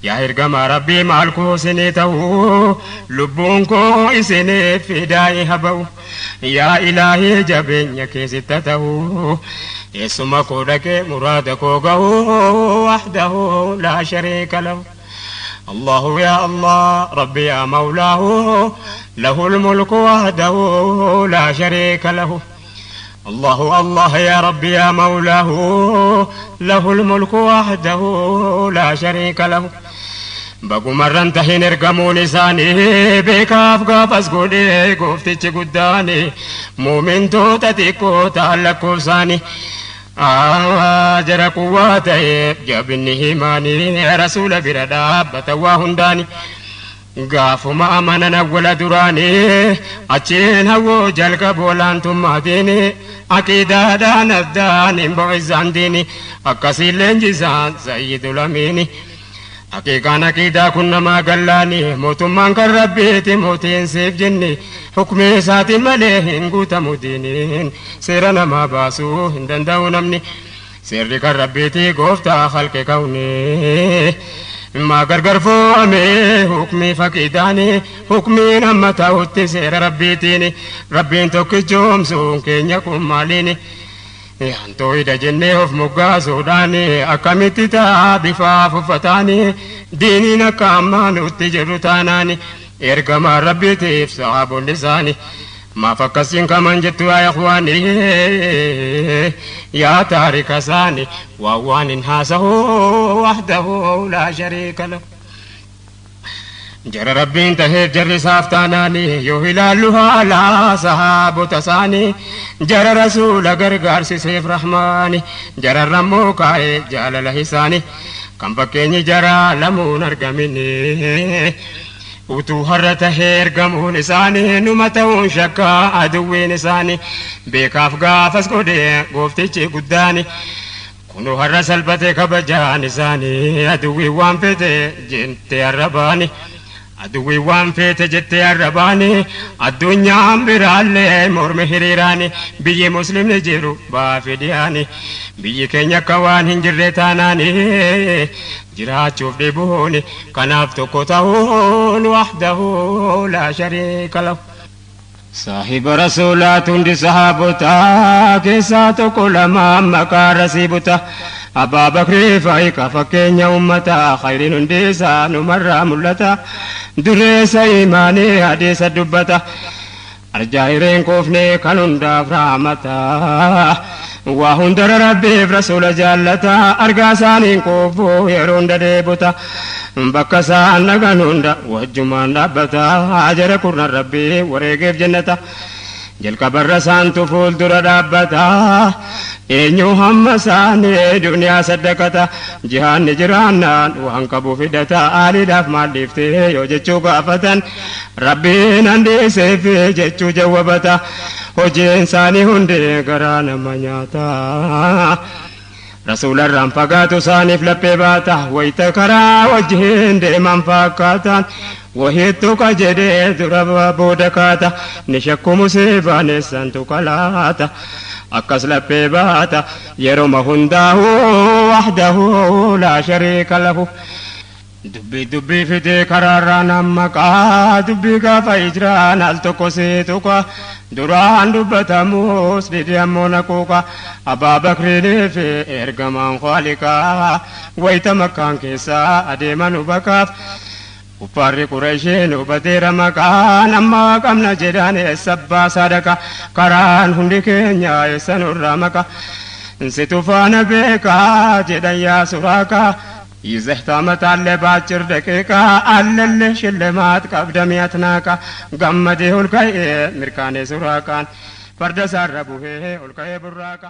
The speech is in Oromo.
Yaa ergamaa Rabbii, maal koo isinii ta'u? Lubbuun koo isiniif fidaa'ee haba'u. Yaa Ilaahii, jabeenya keessitta ta'u, eessuma koo dhaqee muraada koo ga'u. وحده لا شريك له. الله يا الله ربي يا مولاه، له الملك وحده لا شريك له. الله الله يا ربي يا مولاه، له الملك وحده لا شريك له. Bagumarran tahin ergamuun isaanii beekaaf gaafas godhee gooftichi guddaani muumintoota xiqqoo ta'an lakkoofsaanii jara quwwaa ta'eef jabinni himaanii rasuula bira dhaabbata waa hundaani. Gaafuma amanan awwala duraanii achiin hawwoo jalqabu olaantummaatiin aqiidaadhaan addaan hin bo'isaan diini akkasiin leenjisaan sayyidul amiini. Haqiiqaan aqiidaa kun namaa gallaani, mootummaan kan Rabbiiti, mootiin siif jenni, hukmii isaatiin malee hin guutamu diiniin, seera namaa baasuu hin danda'u namni, seerri kan Rabbiiti, gooftaa halqe kawni. Maa gargar fo'ame hukmii faqiidaani? Hukmiin amma ta'utti seera Rabbiitiin Rabbiin tokkichoomsuun keenya kun maaliini? Hantooyida jennee of moggaasuudhaan akkamitti ta'a bifaaf uffataani diiniin akka ammaa nutti jirru taanaani? Ergamaa Rabbiitiif sahaabonni isaanii maaf akkasiin kaman jettu, yaa ikhwaani, yaa taarika isaani? Waan waan hin haasahu. وحده لا شريك له. Jara Rabbiin taheef jarri isaaf taanaani, yoo ilaallu haala sahaabota isaanii, jara rasuula gargaarsiseef rahmaani, jara rammoo kaa'ee jaalala isaanii kan fakkeenyi jara lamuun argamini. Utuu har'a tahee ergamuun isaanii numa ta'uun shakkaa aduwwiin isaanii beekaaf gaafas godhee gooftichi guddaani. Kunu har'a salphate kabajaan isaanii, aduwwii waan fete jette arrabaani. Aduwwii waan feete jettee arrabaani, addunyaan biraallee mormi hiriiraani, biyyi muslimni jiru baafi dhiyaani, biyyi keenya akka waan hin jirre taanaani jiraachuuf dhibuuni. Kanaaf tokko ta'uun. وحده لا شريك له. Saahiba rasuulaatu hundi sahaabotaa keessaa tokko lama maqaa rasiibuta Abbaa Bakrii fa'iqa fakkeenya ummataa, khayriin hundi isaa numarraa mul'ata, dureessa imaanii hadiisa dubbata, arjaa hireen koofnee kan hundaaf raamata, waa hundara Rabbiif rasuula jaallata, argaa isaaniin koofuu yeroo hunda deebuta, bakka isaan dhagan hunda wajjumaan dhaabbata, jara kurnan Rabbii wareegeef jannata. Jalqabarra isaantu fuuldura dhaabbata, eenyu hamma isaanii duniyaa saddaqata, jihaanni jiraannaan waan qabu fidata, aaliidhaaf maal dhiiftee yoo jechuu gaafatan, Rabbiin handiiseef jechuu jawwabata. Hojiin isaanii hundi garaa nama nyaata. Rasuularraan fagaatu isaaniif laphee baata, wayita karaa wajjin deeman fakkaatan wahittu ka jedhee dura booda kaata, ni shakkumu seebaanessantu kalaata, akkas laphee baata yeroma hundaa'u. وحده لا شريك له. Dubbii dubbii fidee karaarraa nammaqaa, dubbii gaafa hijraan al tokko seetuqa, duraan dubbatamus dide ammoo naquuqa. Abbaa Bakriinii fi ergamaan Khaaliqaa wayita Makkaan keessaa adeeman baqaaf, kuffaarri Qureeshiin hubateera maqaan, amma qabna jedhaan eessa baasaa dhaqa? Karaan hundi keenya eessa nurraa maqa? Situ faana beekaa jedhan, yaa Suraakaa ይዘህ ታመጣለህ በአጭር ደቂቃ፣ አለልህ ሽልማት ቀብደም ያትናቃ። Gammadee ol ka'ee mirkaanee Suraaqaan farda isaarra buhee ol ka'ee burraaqa.